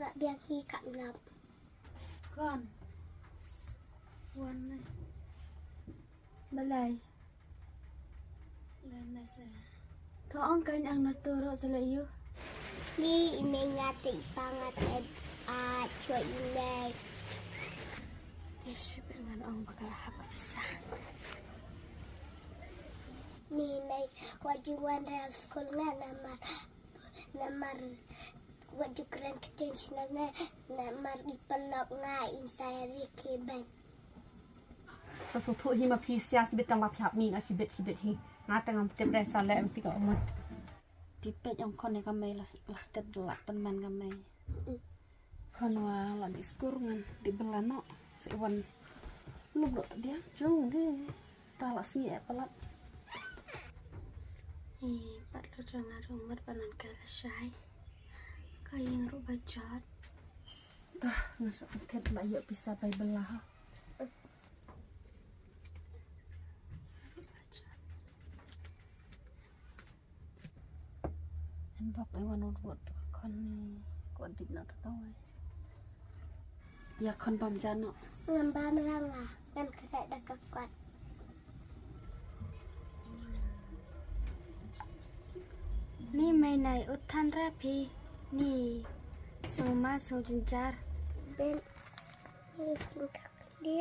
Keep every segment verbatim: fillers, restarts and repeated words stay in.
Biang hi ka lap. Kon. Wan ne. Balai. Lan ne se. Ka ong kan ang na toro sele yu. Ni ine ngate ipanga te a chua ine. Ish, ben ngan ong bakal hap bisa. Ni mei waju wan rel school nga namar namar waju kren keten sina nga namar ipelok nga inside riki ben. Sa suthu hi ma phi sia sibit tang ma phi hap mi nga sibit sibit hi. Nga tang am tip re sa le am ti ka umut. Ti pet ong kon ne ka mei las las tet la tan man ka mei. Kon wa la di skur ngan di belano. Se wan lub dok dia jong di. Ta la sngi e palat. Hi pat lo jong nga ru mat panan ka la shai. Ka ying ru ba jot. Dah nga sa ket la ya pisa bai bela. En bok e wan ur bot kon ni ko dit na ta tawai. Ya kon bam jano. Ngam bam ranga dan kre da ka kwat. Ni mai nai uthan rapi ni suma sung jinjar. Ben ni kin kakli.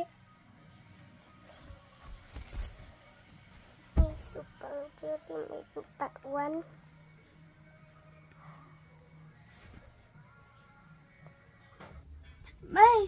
Ni super juri ni part one. Mai.